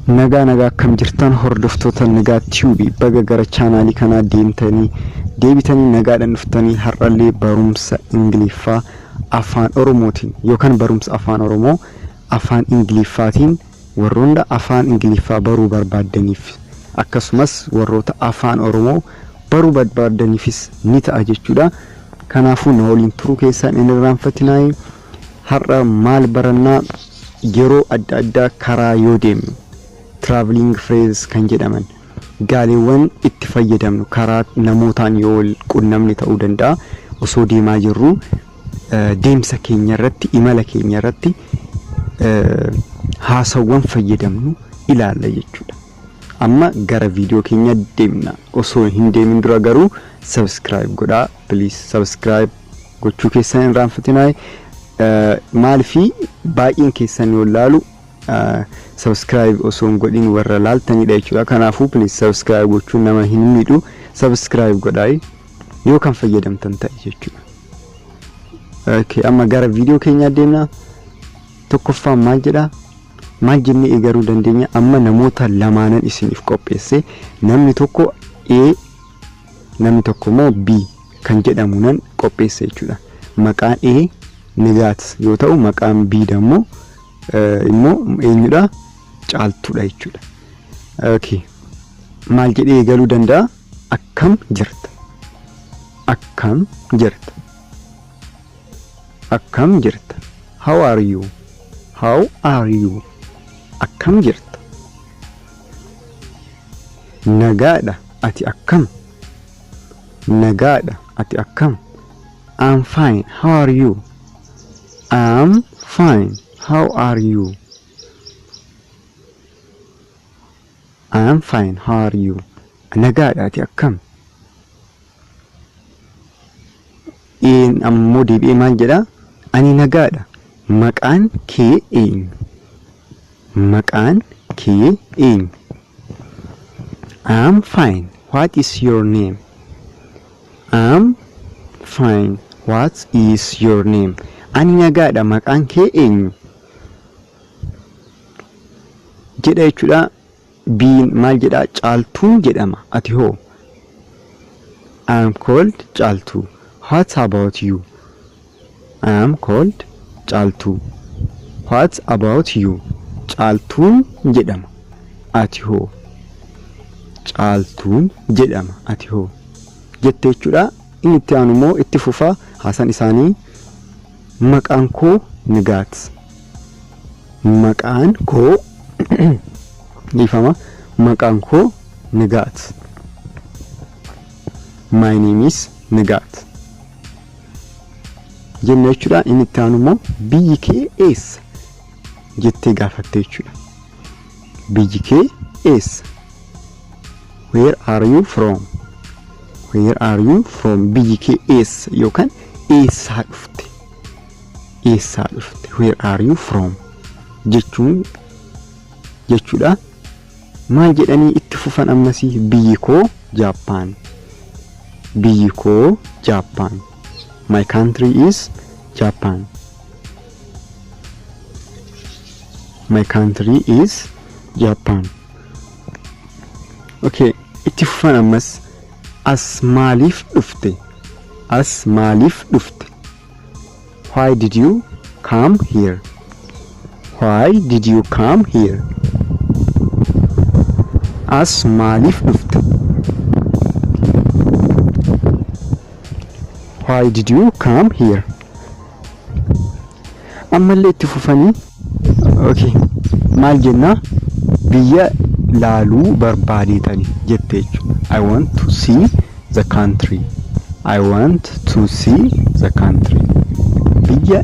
Nagaa nagaa akkam jirtan hordoftoota Nagaa Tube baga gara chaanaalii kanaa deemtanii deebitanii nagaadhaan dhuftanii har'allee barumsa Ingiliffaa afaan Oromootiin yookaan barumsa afaan Oromoo afaan Ingiliffaatiin warroonda afaan Ingiliffaa baruu barbaaddaniif akkasumas warroota afaan Oromoo baruu barbaaddaniifis ni ta'a jechuudha. Kanaafuu na waliin turuu keessaan hin irraanfatinaayi. Har'a maal barannaa? Yeroo adda addaa karaa yoo deemnu traveling phrases kan jedhaman gaaleewwan itti fayyadamnu karaa namootaan yoo wal qunnamne ta'uu danda'a. Osoo deemaa jirru deemsa keenya irratti imala keenya irratti haasawwan fayyadamnu ilaalla jechuudha. Amma gara viidiyoo keenya deemna. Osoo hin deemin dura garuu subscribe godhaa please subscribe gochuu keessan hin irraanfatinaa. Maalifi baay'een keessan yoo laalu subscribe osoo hin godhin warra laaltanidha jechuudha. Kanaafuu please subscribe gochuun nama hin miidhu subscribe godhaa yoo kan fayyadamtan ta'e jechuudha. Okay, amma gara viidiyoo keenyaa deemna. Tokkoffaan maal jedha? Maal jennee eegaluu dandeenya? Amma namoota lamaanan isiniif qopheesse. Namni tokko A, namni tokko immoo B kan jedhamu nan qopheesse jechuudha. Maqaan A Nigaat yoo ta'u maqaan B dammoo immoo eenyudha? Caaltuudha jechuudha. Okay. Maal jedhee eegaluu danda'a? Akkam jirta? Akkam jirta? Akkam jirta? How are you? How are you? Akkam jirta? Nagaadha ati akkam? Nagaadha ati akkam? I'm fine. How are you? I'm fine. How are you? I'm fine. How are you? Nagaadha ati akkam? Een ammoo deebi'ee maal jedha? Ani nagaadha. Maqaan kee eenyu? Maqaan kee eenyu? I'm fine. What is your name? I'm fine. What is your name? Ani nagaadha. Maqaan kee eenyu? Jedha jechuudha. Biin maal jedha? Caaltuun jedhama. Ati hoo? I am called Caaltuu. What about you? I am called Caaltuu. What about you? Caaltuun jedhama. Ati hoo? Caaltuun jedhama. Ati hoo? Jette jechuudha. Inni itti aanu immoo itti fufa haasaan isaanii maqaan koo Nigaat. Maqaan koo dhiifama. Maqaan koo Nigaat. My name is Nigaat. Jenna jechuudha. Inni itti aanu immoo biyyi kee eessa? Jettee gaafatte jechuudha. Biyyi kee eessa? Where are you from? Where are you from? Biyyi kee eessa yookaan eessaa dhufte? Eessaa dhufte? Where are you from? Jechuun jechuudha. Maal jedhanii itti fufan ammasii biyyi koo Jaappaan. Biyyi koo Jaappaan. My country is Japan. My country is Japan. Okay, itti fufan ammas as maaliif dhufte? As maaliif dhufte? Why did you come here? Why did you come here? As maaliif dhufte? Why did you come here? Ammallee itti fufanii okay. Maal jenna? Biyya laaluu barbaadeetani jette jechuudha. I want to see the country. I want to see the country. Biyya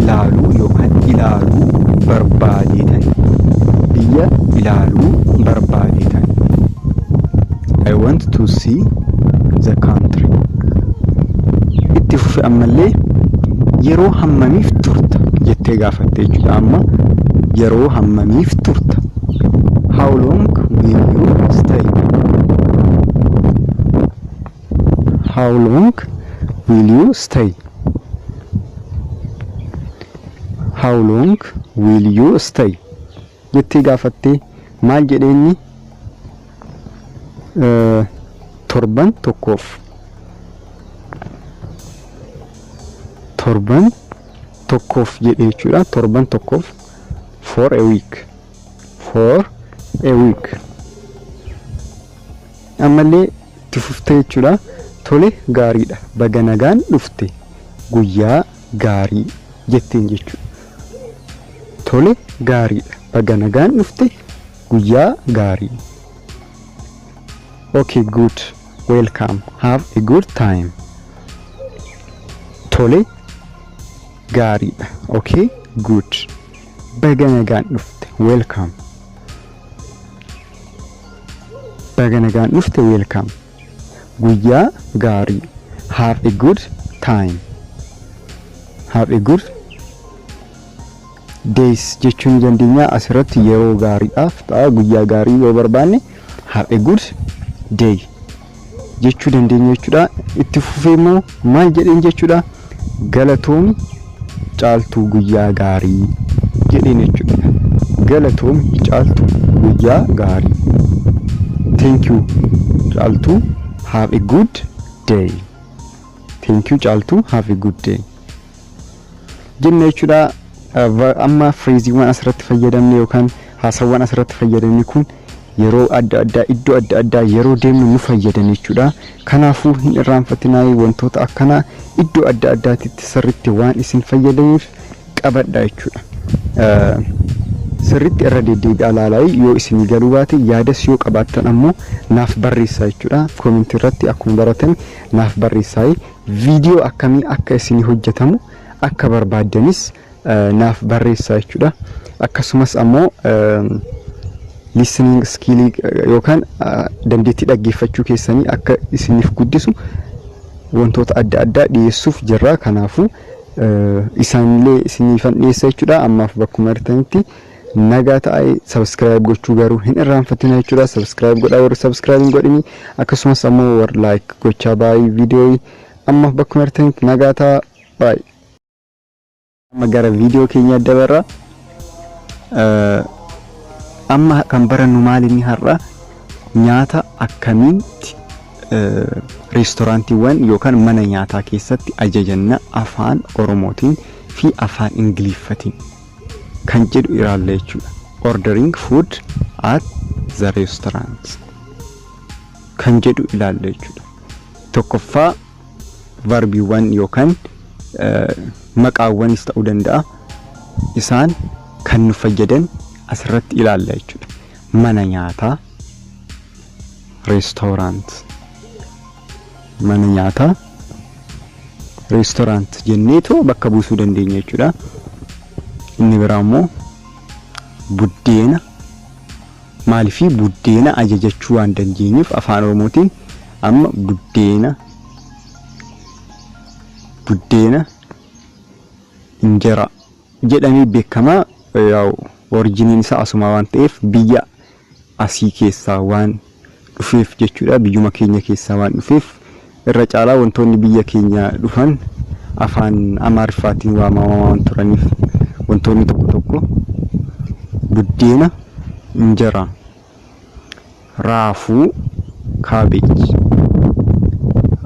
laaluu yookaan ilaaluu barbaadeetani. Biyya ilaaluu barbaadeetani. I want to see the country. Itti fufe ammallee yeroo hammamiif turta jettee gaafatte jechuudha. Amma yeroo hammamiif turta? How long will you stay? How long will you stay? How long will you stay? Jettee gaafattee Maal jedheenyi? Torban tokkoof. Torban tokkoof jedhe jechuudha. Torban tokkoof, for a week. For a week. Ammallee itti fuftee jechuudha. Tole, gaariidha. Baga nagaan dhufte. Guyyaa gaarii jetteen jechuudha. Tole, gaariidha. Baga nagaan dhufte. Guyyaa gaarii. Okay, good. Welcome. Have a good time. Tole, gaariidha. Okay, good. Baga nagaan dhufte. Welcome. Baga nagaan dhufte, welcome. Guyyaa gaarii. Have a good time. Have a good days jechuu ni dandeenya. Asirratti yeroo gaariidhaaf ta'a. Guyyaa gaarii yoo barbaanne have a good day jechuu dandeenya jechuudha. Itti fufee immoo maal jedheen jechuudha? Galatoomi Caaltuu, guyyaa gaarii jedheen jechuudha. Galatoomi Caaltuu, guyyaa gaarii. Thank you, Caaltuu, have a good day. Thank you, Caaltuu, have a good day jenna jechuudha. Amma phrase'iiwwan asirratti fayyadamne yookaan haasawwan asirratti fayyadamne kun yeroo adda addaa, iddoo adda addaa yeroo deemnu nu fayyadan jechuudha. Kanaafuu hin irraanfatinaa, wantoota akkanaa iddoo adda addaatitti sirritti waan isin fayyadaniif qabadha jechuudha. Sirritti irra deddeebi'aa ilaalaa. Yoo isinii galuu baate, yaadas yoo qabaattan ammoo naaf barreessaa jechuudha. Commentii irratti akkuma baratan naaf barreessaa. Viidiyoo akkamii akka isinii hojjetamu akka barbaaddanis naaf barreessaa jechuudha. Akkasumas ammoo listening skillii yookaan dandeettii dhaggeeffachuu keessanii akka isiniif guddisu wantoota adda addaa dhiyeessuuf jirra. Kanaafuu isaanillee isiniifan dhiyeessa jechuudha. Ammaaf bakkuma jirtanitti nagaa ta'ee, subscribe gochuu garuu hin irraanfatina jechuudha. Subscribe godhaa warri subscribe hin godhini, akkasumas ammoo warri like gochaa baay'ee viidiyoo. Ammaaf bakkuma jirtanitti nagaa ta'aa, baay'ee. Amma gara viidiyoo keenya dabarra. Amma kan barannu maal inni har'a? Nyaata akkamitti reestooraantiiwwan yookaan mana nyaataa keessatti ajajanna afaan Oromootiin fi afaan Ingiliffatiin kan jedhu ilaalla jechuudha. Ordering food at the restaurant kan jedhu ilaalla jechuudha. Tokkoffaa, verbiiwwan yookaan maqaawwanis ta'uu danda'a. Isaan kan nu fayyadan asirratti ilaalla jechuudha. Mana nyaataa, restaurant, mana nyaataa restaurant jenneetoo bakka buusuu dandeenya jechuudha. Inni biraa immoo buddeena. Maaliifii buddeena ajajachuu waan dandeenyuuf afaan Oromootiin amma buddeena, buddeena injera jedhamee beekamaa. Yaa'u, originiin isaa asuma waan ta'eef, biyya asii keessaa waan dhufeef jechuudha. Biyyuma keenya keessaa waan dhufeef, irra caalaa wantoonni biyya keenya dhufan afaan Amaariffaatiin waamamaa waan turaniif, wantoonni tokko tokko. Buddeena, injera. Raafuu, cabbage.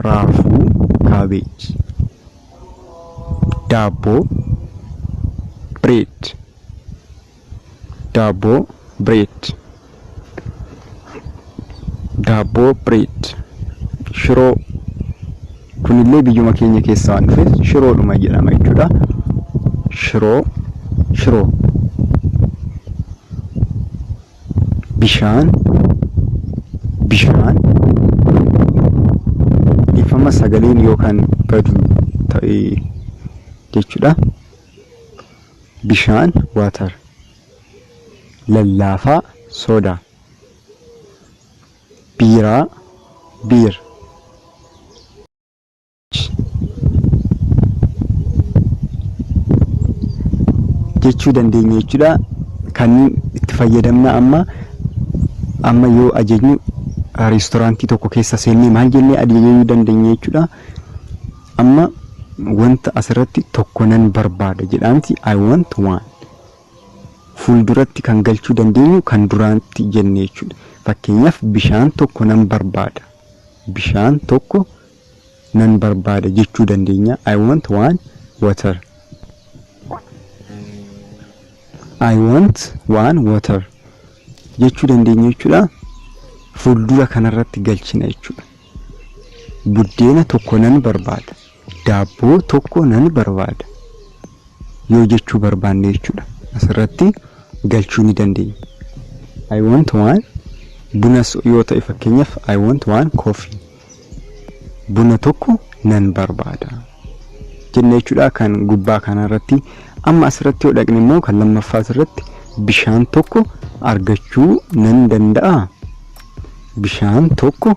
Raafuu, cabbage. Daabboo, bread. Daabboo, bread. Daabboo, bread. Shiroo, kunillee biyyuma keenya keessaa waan dhufeef shiroodhuma jedhama jechuudha. Shiroo, shiroo. Bishaan, bishaan. Ifama, sagaleen yookaan badu ta'e jechuudha. Bishaan, water. Lallaafaa, soda. Biiraa, beer. Jechuu dandeenya jechuudha. Kanneen itti fayyadamna amma. Amma yoo ajajnu, reestooraantii tokko keessa seennee maal jennee ajajuu dandeenya jechuudha. Amma wanta asirratti tokko nan barbaada jedhaanti, I want one. Fuulduratti kan galchuu dandeenyu kan duraatti jenne jechuudha. Fakkeenyaaf, bishaan tokko nan barbaada. Bishaan tokko nan barbaada jechuu dandeenya. I want one water. I want one water jechuu dandeenya jechuudha. Fuuldura kanarratti galchina jechuudha. Buddeena tokko nan barbaada. Daabboo tokko nan barbaada. Yoo jechuu barbaanne jechuudha. Asirratti galchuu ni dandeenya. I want one, bunas yoo ta'e, fakkeenyaaf, I want one coffee. Buna tokko nan barbaada jenna jechuudha kan gubbaa kanarratti. Amma asirratti yoo dhaqne immoo, kan lammaffaa asirratti, bishaan tokko argachuu nan danda'a. Bishaan tokko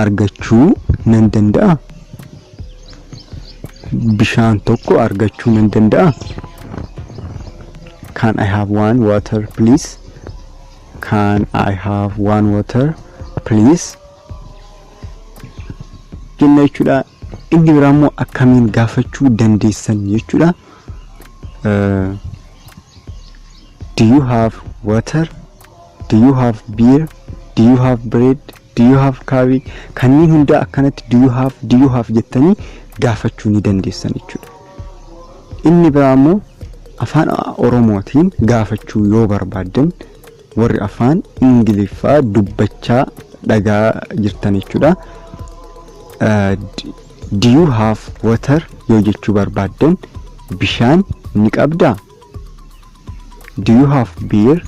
argachuu nan danda'a. Bishaan tokko argachuu nan danda'a. Can I have one water, please? Can I have one water, please? Jenna jechuudha. Inni biraa immoo akkamiin gaafachuu dandeessan jechuudha. Do you have water? Do you have beer? Do you have bread? Do you have cabbage? Kanneen hunda akkanatti "do you have, do you have" jettanii gaafachuu ni dandeessan jechuudha. Inni biraa immoo afaan Oromootiin gaafachuu yoo barbaaddan, warri afaan Ingiliffaa dubbachaa dhagaa jirtan jechuudha. "Do you have water?" yoo jechuu barbaaddan, bishaan ni qabdaa? Do you have beer?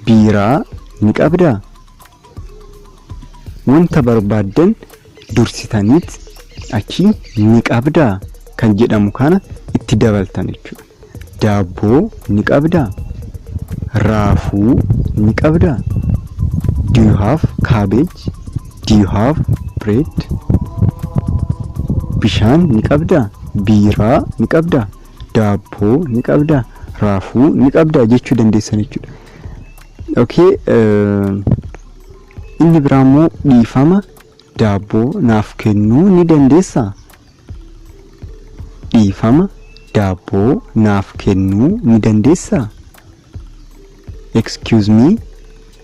Biiraa ni qabdaa? Wanta barbaaddan dursitaniit achi "ni qabdaa" kan jedhamu kana itti dabaltan jechuudha. Daabboo ni qabdaa? Raafuu ni qabdaa? Do you have cabbage? Do you have bread? Bishaan ni qabdaa? Biiraa ni qabdaa? Daabboo ni qabdaa? Raafuu ni qabdaa jechuu dandeessan jechuudha. Okay, inni biraa immoo, dhiifama, daabboo naaf kennuu ni dandeessaa? Dhiifama, daabboo naaf kennuu ni dandeessaa? Excuse me,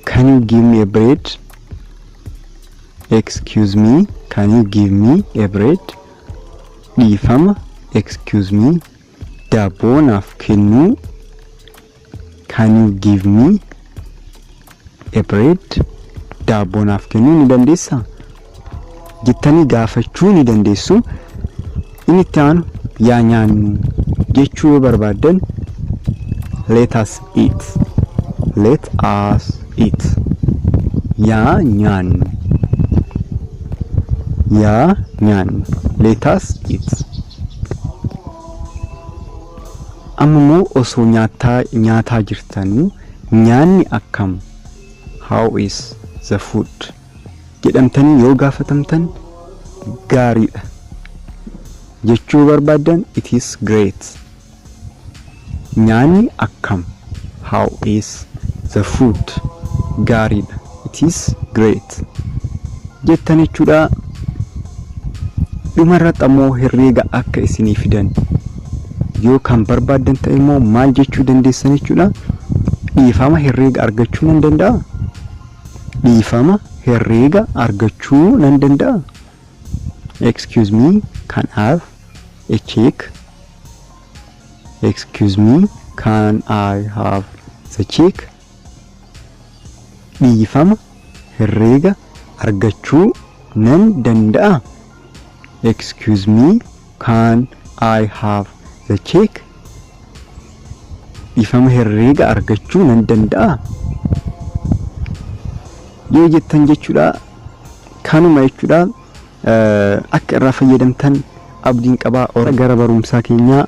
can you give me a bread? Excuse me, can you give me a bread? Dhiifama, excuse me, daabboo naaf kennuu, can you give me a bread? Daabboo naaf kennuu ni dandeessaa? Jettanii gaafachuu ni dandeessu. Inni itti aanu, yaa nyaannu jechuu yoo barbaaddan, let us eat. Let us eat. Yaa nyaannu. Yaa nyaannu. Let us eat. Amma immoo osoo nyaataa jirtanuu, nyaanni akkam, "How is the food?" jedhamtanii yoo gaafatamtan, gaariidha jechuu barbaaddan, it is great. Nyaanni akkam, how is the food? Gaariidha, it is great jettan jechuudha. Dhumarratti ammoo herreega akka isinii fidan yoo kan barbaaddan ta'e immoo maal jechuu dandeessan jechuudha? Dhiifama, herreega argachuu nan danda'a? Dhiifama, herreega argachuu nan danda'a? Excuse me, can I have a check? Excuse me, can I have the check? Dhiifama, herreega argachuu nan danda'a? Excuse me, can I have the check? Dhiifama, herreega argachuu nan danda'a yoo jettan jechuudha. Kanuma jechuudha. Akka irraa fayyadamtan abdiin qabaa. Gara barumsaa keenyaa,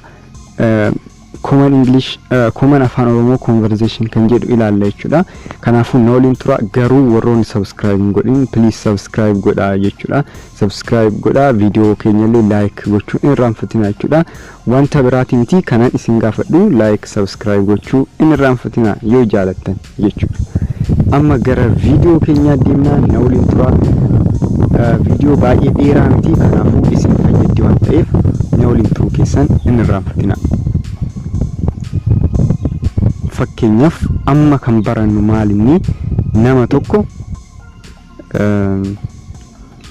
common English, common afaan Oromoo conversation kan jedhu ilaalla jechuudha. Kanaafuu na waliin tura. Garuu warroonni subscribe hin godhin, please subscribe godhaa jechuudha. Subscribe godhaa, viidiyoo keenyallee like gochuu hin irraanfatina jechuudha. Wanta biraati miti kanan isin gaafadhu, like, subscribe gochuu hin irraanfatina yoo jaalattan jechuudha. Amma gara viidiyoo keenyaa deemnaa, na waliin tura. Viidiyoo baay'ee dheeraa miti, kanaafuu isin fayyaddi waan ta'eef na waliin turuu keessan hin irraanfatina. Fakkeenyaaf amma kan barannu maalinni nama tokko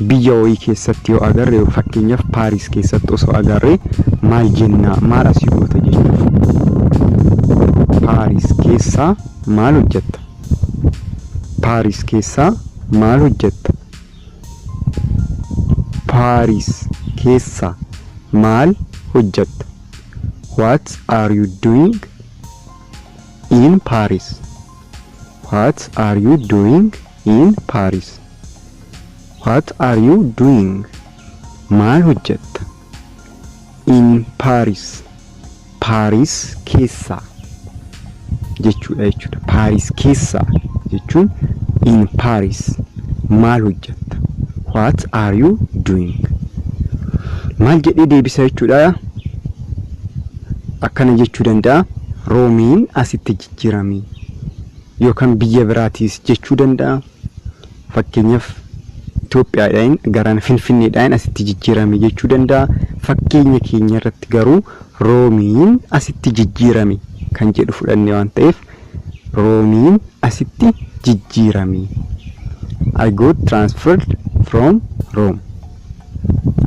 biyya wayii keessatti yoo agarre, fakkeenyaaf Paaris keessatti osoo agarre maal jennaa, maal asii goota jechuuf. Paaris keessaa maal hojjetta? Paaris keessaa maal hojjetta? Paaris keessaa maal hojjetta? What are you doing in Paris? What are you doing in Paris? What are you doing? Maal hojjetta? In Paris. Paaris keessaa jechuudha. Paaris keessaa jechuun in Paris maal hojjetta? What are you doing? Maal jedhee deebisa jechuudha. Akkana jechuu danda'a. Roomiin asitti jijjiirame yookaan biyya biraatiis jechuu danda'a. Fakkeenyaaf Itoophiyaadhaan gara Finfinneedhaan asitti jijjiirame jechuu danda'a. Fakkeenya keenya irratti garuu Roomiin asitti jijjiirame kan jedhu fudhanne waan ta'eef, Roomiin asitti jijjiirame. I got transferred from Rome.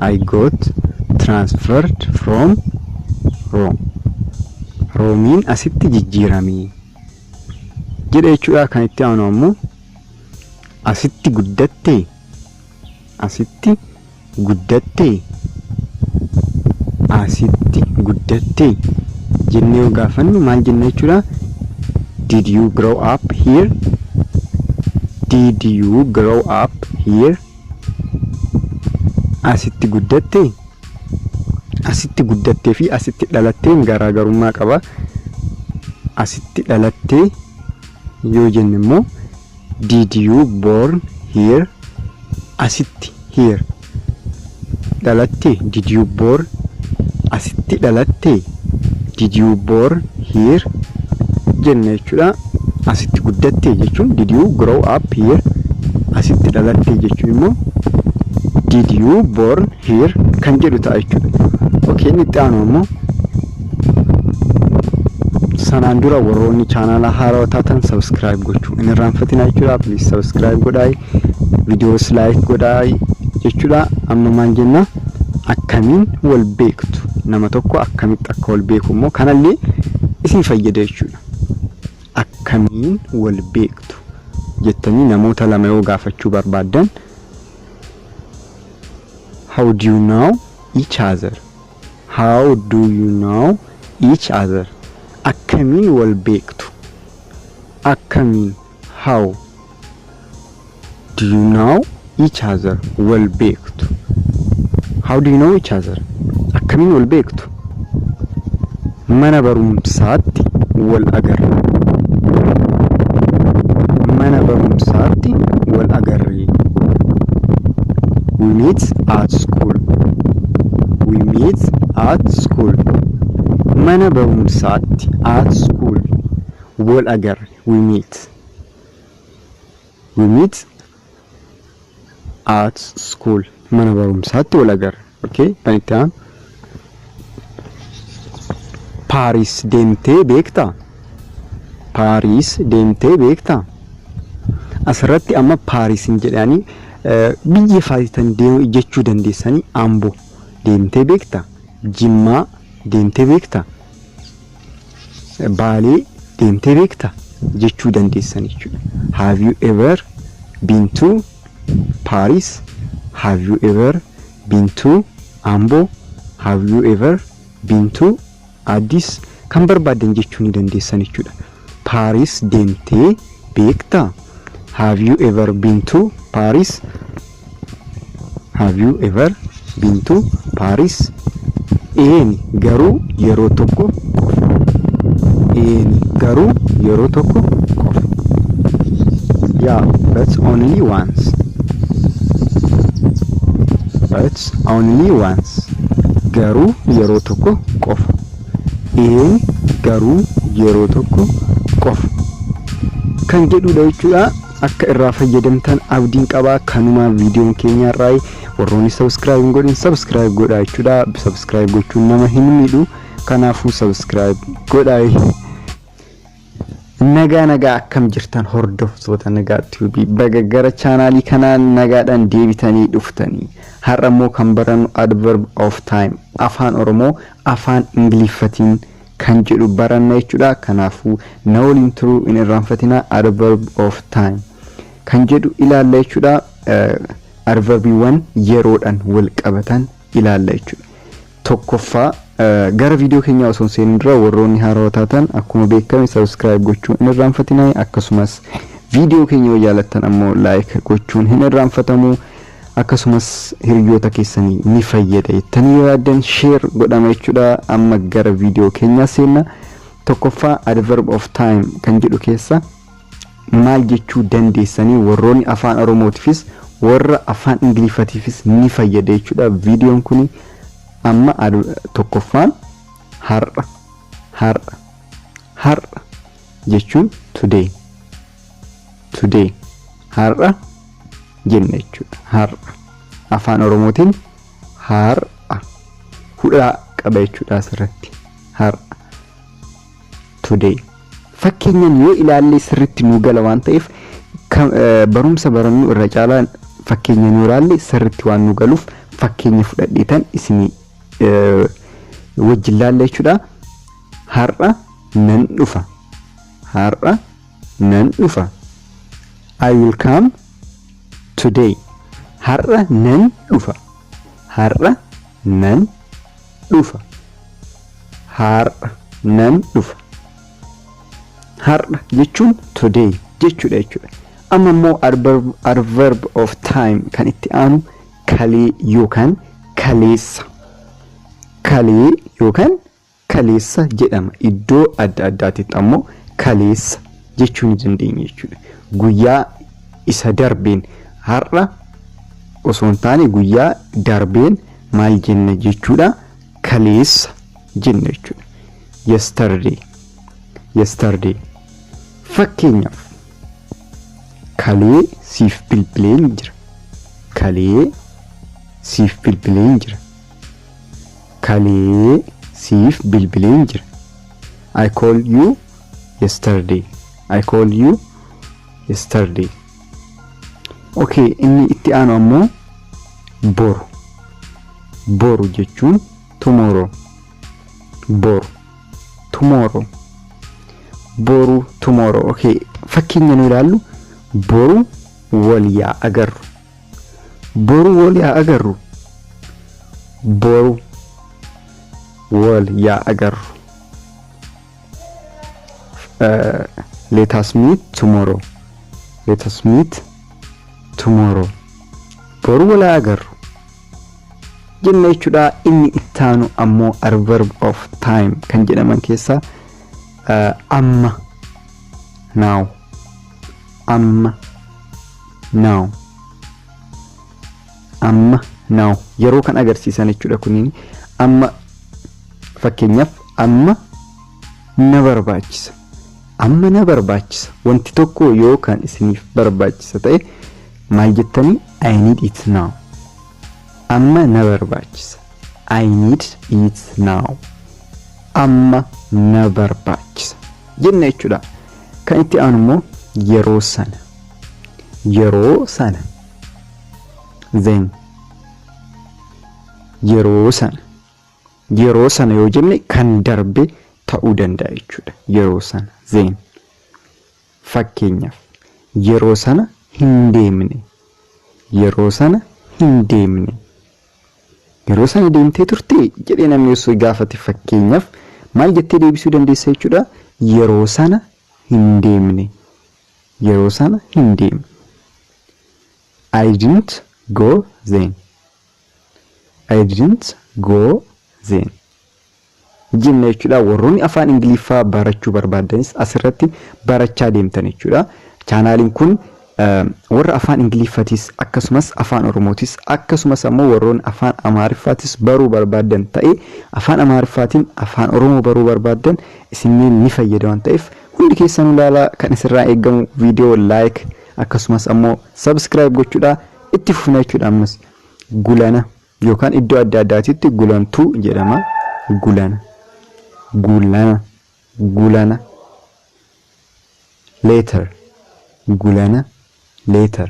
I got transferred from Rome. Roomiin asitti jijjiirame jedha jechuudha. Kan itti aanu ammoo asitti guddattee? Asitti guddattee? Asitti guddattee jennee yoo gaafannu maal jenna jechuudha? Did you grow up here? Did you grow up here? Asitti guddattee? Asitti guddattee fi asitti dhalatteen garaagarummaa qaba. Asitti dhalattee yoo jenne immoo did you born here? Asitti here dhalattee, did you born, asitti dhalattee, did you born here jenna jechuudha. Asitti guddattee jechuun did you grow up here? Asitti dhalattee jechuun immoo did you born here kan jedhu ta'a jechuudha. Okay, inni itti aanu immoo, sanaan dura warroonni chaanaalaa haarawaa taatan subscribe gochuu hin irraanfatinaa jechuudha. Please subscribe godhaa, viidiyoos like godhaa jechuudha. Amma maal jenna? Akkamiin wal beektu? Nama tokko akkamitti akka wal beeku immoo kanallee isin fayyada jechuudha. Akkamiin wal beektu jettanii namoota lama yoo gaafachuu barbaaddan, how do you know each other? How do you know each other? Akkamiin wal beektu? Akkamiin, how do you know each other, wal beektu? How do you know each other? Akkamiin wal beektu? Mana barumsaatti wal agarre. Mana barumsaatti wal agarre. We meet at school. We meet at school. Mana barumsaatti, at school, wal agarre. We meet. We meet at school. Mana barumsaatti wal agarre. Okay, kan itti aanu. Paaris deemtee beektaa? Paaris deemtee beektaa? Asirratti amma Paaris hin jedhanii, biyya faasitan deemuu jechuu dandeessanii. Amboo deemtee beektaa? Jimmaa deemtee beektaa? Baalee deemtee beektaa? Jechuu dandeessan jechuudha. Have you ever been to Paris? Have you ever been to Ambo? Have you ever been to Addis? Kan barbaadan jechuu ni dandeessan jechuudha. Paaris deemtee beektaa? Have you ever been to Paris? Have you ever been to Paris? Eeni, garuu yeroo tokko qofa. Eeni, garuu yeroo tokko qofa. Yeah, but only once. But only once. Garuu yeroo tokko qofa. Eeni, garuu yeroo tokko qofa. Kan jedhudha jechuudha. Akka irraa fayyadamtan abdiin qabaa. Kanuma viidiyoon keenya irraa. Warroonni subscribe hin godhin subscribe godhaa jechuudha. Subscribe gochuun nama hin miidhu. Kanaafuu subscribe godhaa. Nagaa nagaa, akkam jirtan hordoftoota Nagaa Tube? Baga gara chaanaalii kanaa nagaadhaan deebitanii dhuftanii. Har'a immoo kan barannu adverb of time afaan Oromoo afaan Ingiliffatiin kan jedhu baranna jechuudha. Kanaafuu na waliin turuu hin irraanfatinaa. Adverb of time kan jedhu ilaalla jechuudha. Adverbiiwwan yeroodhaan wal qabatan ilaalla jechuudha. Tokkoffaa, gara viidiyoo keenyaa osoo hin seenin dura, warroonni haarawaa taatan akkuma beekame subscribe gochuun hin irraanfatinaa. Akkasumas viidiyoo keenya yoo jaalattan ammoo like gochuun hin irraanfatamu. Akkasumas hiriyoota keessanii ni fayyada jettanii yoo yaaddan share godhama jechuudha. Amma gara viidiyoo keenyaa seenna. Tokkoffaa, adverb of time kan jedhu keessa maal jechuu dandeessanii, warroonni afaan Oromootiifis warra afaan Ingiliffatiifis ni fayyada jechuudha viidiyoon kuni. Amma tokkoffaan har'a. Har'a, har'a jechuun today. Today, har'a jenna jechuudha. Har'a afaan Oromootiin har'a hudhaa qaba jechuudha asirratti. Har'a, today. Fakkeenyaan yoo ilaalle sirritti nuu gala waan ta'eef, barumsa barannu irra caalaa fakkeenyaan yoo ilaalle sirritti waan nu galuuf, fakkeenya fudhadheetan isinii wajjin laalla jechuudha. Har'a nan dhufa. Har'a nan dhufa. I will come today. Har'a nan dhufa. Har'a nan dhufa. Har'a nan dhufa. Har'a jechuun today jechuudha. Amma immoo adverb of time kan itti aanu kalee yookaan kaleessa. Kalee yookaan kaleessa jedhama. Iddoo adda addaatitti ammoo kaleessa jechuu ni dandeenya jechuudha. Guyyaa isa darbeen, har'a osoo hin taane guyyaa darbeen maal jenna jechuudha? Kaleessa jenna jechuudha. Yesterday. Yesterday. Fakkeenyaaf, kalee siif bilbileen jira. Kalee siif bilbileen jira. Kalee siif bilbileen jira. I call you yesterday. I call you yesterday. Okay, inni itti aanu ammoo boru. Boru jechuun tomorrow. Boru. Tomorrow. Boru, tomorrow. Okay, fakkeenya nu ilaallu, boru wal yaa agarru. Boru wal yaa agarru. Boru wal yaa agarru. Let us meet tomorrow. Let us meet tomorrow. Boru wal yaa agarru jenna jechuudha. Inni ittaanu ammoo adverb of time kan jedhaman keessaa amma, now. Amma, now. Amma, now, yeroo kan agarsiisan jechuudha kunniin. Amma, fakkeenyaaf, amma na barbaachisa. Amma na barbaachisa. Wanti tokko yoo kan isiniif barbaachisa ta'e maal jettanii? I need it now. Amma na barbaachisa. I need it now. Amma na barbaachisa jenna jechuudha. Kan itti aanu immoo yeroo sana. Yeroo sana, then. Yeroo sana. Yeroo sana yoo jenne kan darbe ta'uu danda'a jechuudha. Yeroo sana, then. Fakkeenyaaf, yeroo sana hin deemne. Yeroo sana hin deemne. Yeroo sana deemtee turte jedhee namni osoo gaafate, fakkeenyaaf, maal jettee deebisuu dandeessa jechuudha? Yeroo sana hin deemne. Yeroo sana hin deemne. I didn't go then. I didn't go then jenna jechuudha. Warroonni afaan Ingiliffaa barachuu barbaadanis asirratti barachaa deemtan jechuudha. Chaanaaliin kun warra afaan Ingiliffatis akkasumas afaan Oromootis akkasumas ammoo warroonni afaan Amaariffaatis baruu barbaadan ta'e, afaan Amaariffaatiin afaan Oromoo baruu barbaadan isinneen ni fayyada waan ta'eef, hundi keessanuu ilaalaa. Kan isirraa eegamu viidiyoo like akkasumas ammoo subscribe gochuudha. Itti fufna jechuudha. Ammas gulana yookaan iddoo adda addaatitti gulantuu jedhama. Gulana, gulana, gulana. Later. Gulana, later.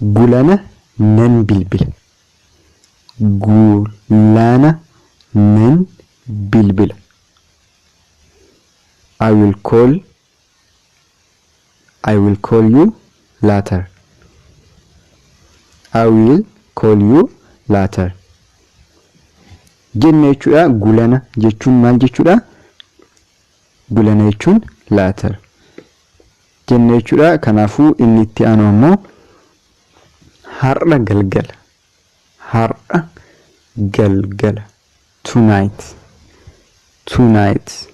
Gulana nan bilbila. Gulana nan bilbila. I will call you later. I will call you later jenna jechuudha. Gulana jechuun maal jechuudha? Gulana jechuun later jenna jechuudha. Kanaafuu inni itti aanu ammoo har'a galgala. Har'a galgala. Tonight. Tonight.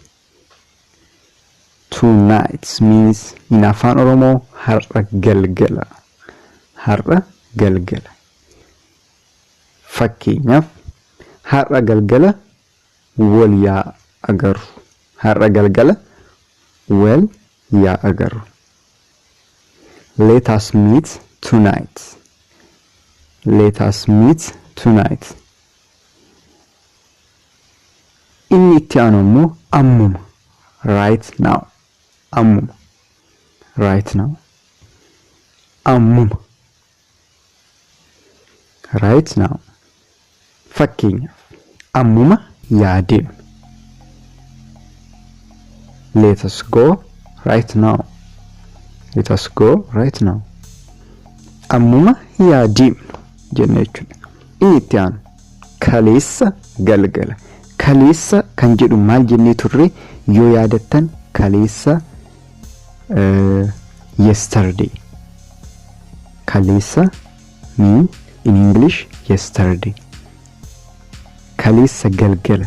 Tonight means in Afaan Oromoo har'a galgala. Har'a galgala. Fakkeenyaaf, har'a galgala wal yaa agarru. Har'a galgala wal yaa agarru. Let us meet tonight. Let us meet tonight. Inni itti aanu ammoo ammuma. Right now. Ammuma. Right now. Ammuma. Right now. Fakkeenyaaf, ammuma yaa deemnu. Let us go right now. Let us go right now. Ammuma yaa deemnu jenna jechuudha. Inni itti aanu kaleessa galgala. Kaleessa kan jedhu maal jennee turre yoo yaadattan? Kaleessa, yesterday. Kaleessa mean in English yesterday. Kaleessa galgala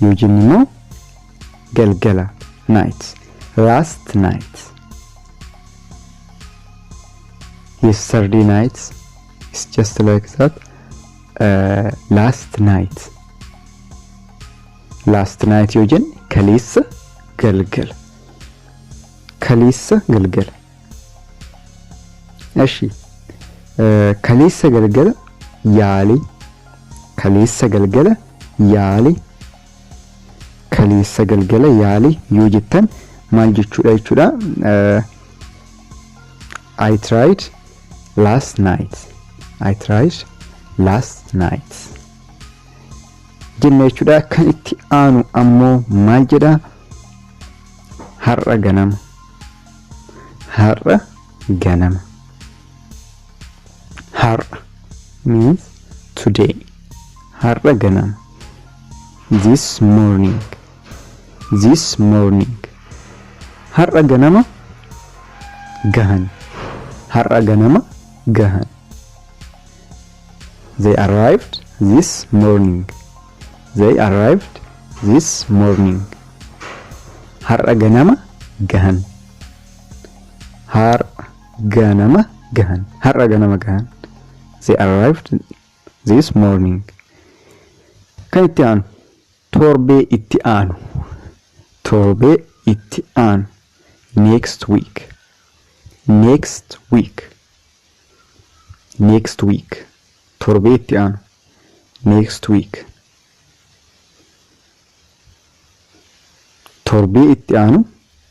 yoo jennu immoo, galgala, night, last night. Yesterday night is just like that. Last night. Last night yoo jenne kaleessa galgala. Kaleessa galgala. Eshi, kaleessa galgala yaali. Kaleessa galgala yaali. Kaleessa galgala yaali yoo jettan maal jechuudha? I tried last night. I tried last night jenna jechuudha. Kan itti aanu ammoo maal jedha? Har'a ganama. Har'a ganama. Har'a means today. Har'a ganama, this morning. This morning. Har'a ganama gahan. Har'a ganama gahan. They arrived this morning. They arrived this morning. Har'a ganama gahan. Har'a ganama gahan. Har'a ganama gahan. They arrived this morning. Kan itti aanu torbee itti aanu. Torbee itti aanu, next week. Next week. Next week. Torbee itti aanu, next week. Torbee itti aanu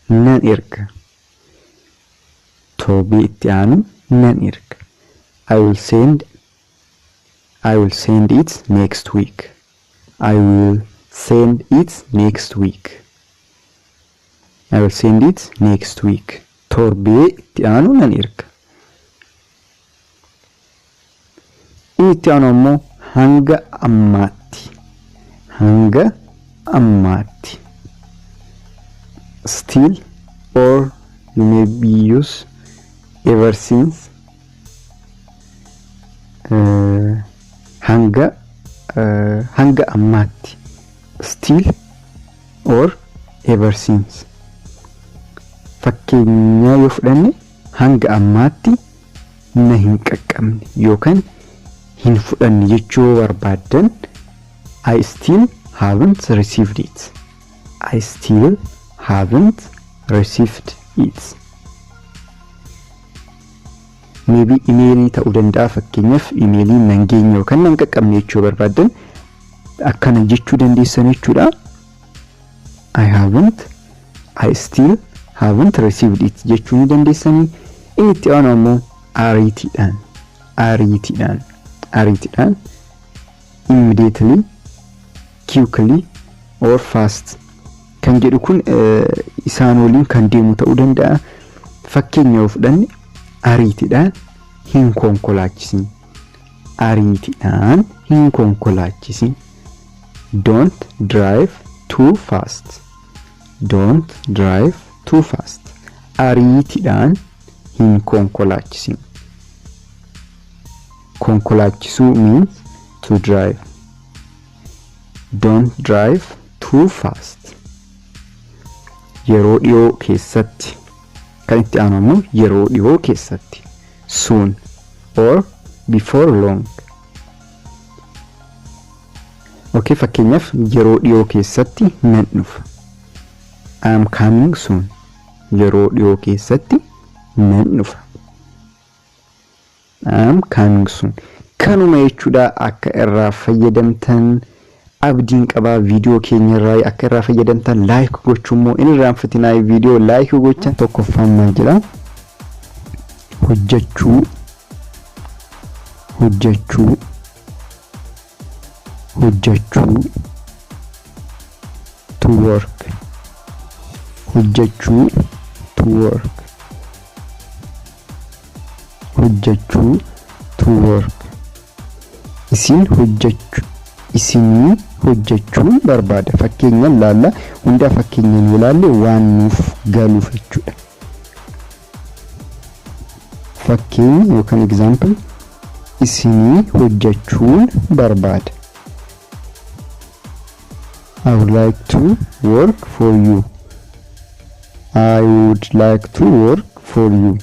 nan erga. Torbee itti aanu nan erga. I will send it next week. I will send it next week. I will send it next week. Torbee itti aanu nan erga. Inni itti aanu ammoo hanga ammaatti. Hanga ammaatti. Still, or you may be use ever since. Hanga ammaatti, still or ever since. Fakkeenyaa yoo fudhanne, hanga ammaatti na hin qaqqabne yookaan hin fudhanne jechuu yoo barbaaddan, I still haven't received it. I still haven't received it. Maybe imeelii ta'uu danda'a. Fakkeenyaaf, imeelii nan geenye yookaan nan qaqqabne jechuu barbaaddan akkana jechuu dandeessan jechuudha. I haven't I still haven't received it jechuu ni dandeessanii. Inni itti aanu ammoo ariitiidhaan, ariitiidhaan, ariitiidhaan, immediately, quickly or fast kan jedhu kun isaan waliin kan deemu ta'uu danda'a. Fakkeenya yoo fudhanne, ariitiidhaan hin konkolaachisin. Ariitiidhaan hin konkolaachisin. Don't drive too fast. Don't drive too fast. Ariitiidhaan hin konkolaachisin. Konkolaachisuu means to drive. Don't drive too fast. Yeroo dhiyoo keessatti. Kan itti aanu ammoo yeroo dhiyoo keessatti. Soon or before long. Okay, fakkeenyaaf, yeroo dhiyoo keessatti nan dhufa. I am coming soon. Yeroo dhiyoo keessatti nan dhufa. I am coming soon. Kanuma jechuudha. Akka irraa fayyadamtan abdiin qabaa. Viidiyoo keenya irraa akka irraa fayyadamtan like gochuu immoo hin irraanfatinaa. Viidiyoo like gochaa. Tokkoffaan maal jedha? Hojjechuu, hojjechuu, hojjechuu, to work. Hojjechuu, to work. Hojjechuu, to work. Isin hojjechuu, isinii hojjechuun barbaada. Fakkeenyaan laalla. Hundaa fakkeenyaan yoo laalle waan nuuf galuuf jechuudha. Fakkeenya yookaan example, isinii hojjechuun barbaada. I would like to work for you. I would like to work for you.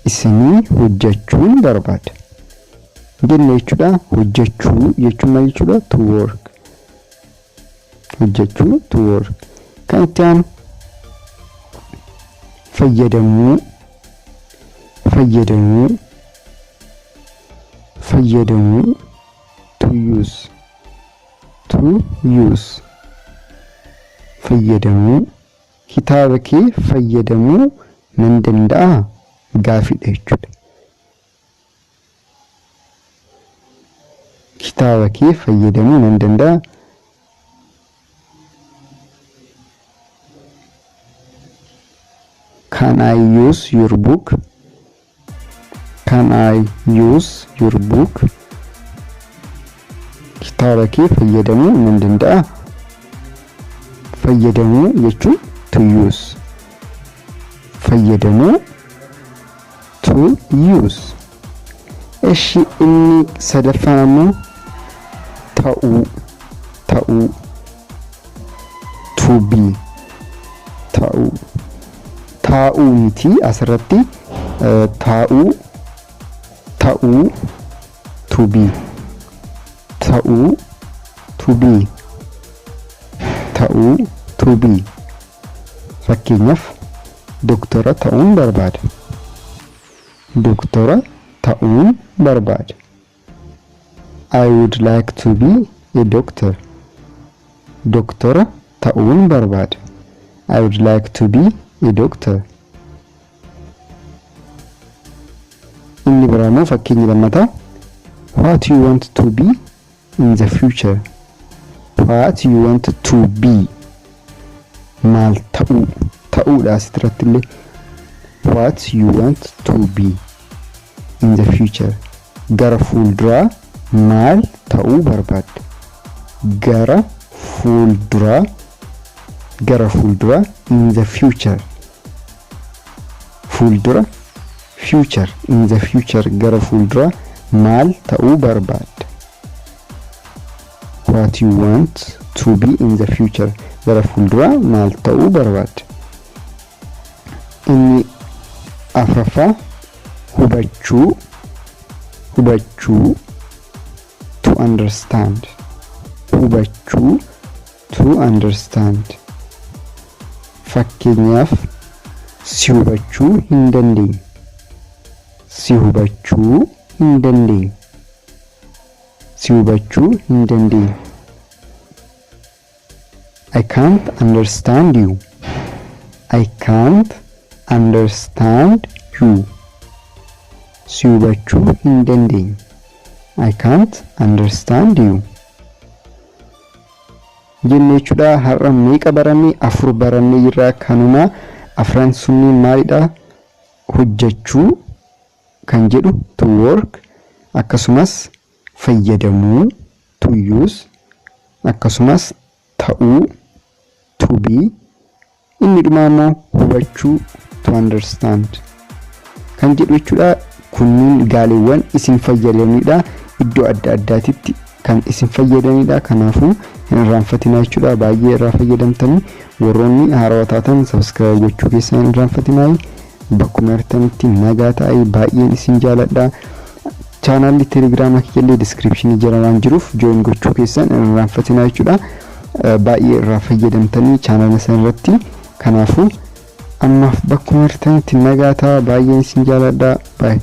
Isinii hojjechuun barbaada jenne jechuudha. Hojjechuu jechuun maal jechuudha? To work. Hojjechuu, to work. Kan itti aanu fayyadamuu, fayyadamuu, fayyadamuu, to use, to use. Fayyadamuu. Kitaaba kee fayyadamuu nan danda'aa? Gaafiidha jechuudha. Kitaaba kee fayyadamuu nan danda'aa? Can I use your book? Can I use your book? Kitaaba kee fayyadamuu nan danda'aa? Fayyadamuu jechuun to use. Fayyadamuu, to use. Eshi, inni sadaffaan ammoo ta'uu, ta'uu, to be. Ta'uu, taa'uu miti asirratti, taa'uu, ta'uu, to be. Ta'uu, to be. Ta'uu, to be. Fakkeenyaaf, doktora ta'uun barbaada. Doktora ta'uun barbaada. I would like to be a doctor. Doktora ta'uun barbaada. I would like to be a doctor. Inni biraa immoo fakkeenyi lammataa, what you want to be in the future. What you want to be, maal ta'uu, ta'uudha asirratti illee. What you want to be in the future, gara fuulduraa maal ta'uu barbaadda? Gara fuulduraa, gara fuulduraa, in the future, fuuldura, future, in the future, gara fuulduraa maal ta'uu barbaadda? What you want to be in the future, gara fuulduraa maal ta'uu barbaadda? Inni afraffaa hubachuu, hubachuu, to understand. Hubachuu, to understand. Fakkeenyaaf, si hubachuu hin dandeenye. Si hubachuu hin dandeenye. Si hubachuu hin dandeenye. I can't understand you. I can't understand you. Si hubachuu hin dandeenye. I can't understand you jenne jechuudha. Har'a meeqa barannee? Afur barannee jirra. Kanuma afran sunniin maalidha? Hojjechuu kan jedhu to work, akkasumas fayyadamuu to use, akkasumas ta'uu to be, inni dhumaa immoo hubachuu to understand kan jedhu jechuudha. Kunniin gaaleewwan isin fayyadanidha. Iddoo adda addaatitti kan isin fayyadanidha. Kanaafuu hin irraanfatinaa jechuudha. Baay'ee irraa fayyadamtanii. Warroonni haarawaa taatan subscribe gochuu keessan hin irraanfatinaa. Bakkuma jirtanitti nagaa ta'ee, baay'een isin jaaladha. Chaanaalli Teelegiraamaa kiyyallee description jala waan jiruuf join gochuu keessan hin irraanfatinaa jechuudha. Baay'ee irraa fayyadamtanii chaanaala sana irratti. Kanaafuu ammaaf bakkuma jirtanitti nagaa ta'a. Baay'een isin jaaladha. Baay'ee.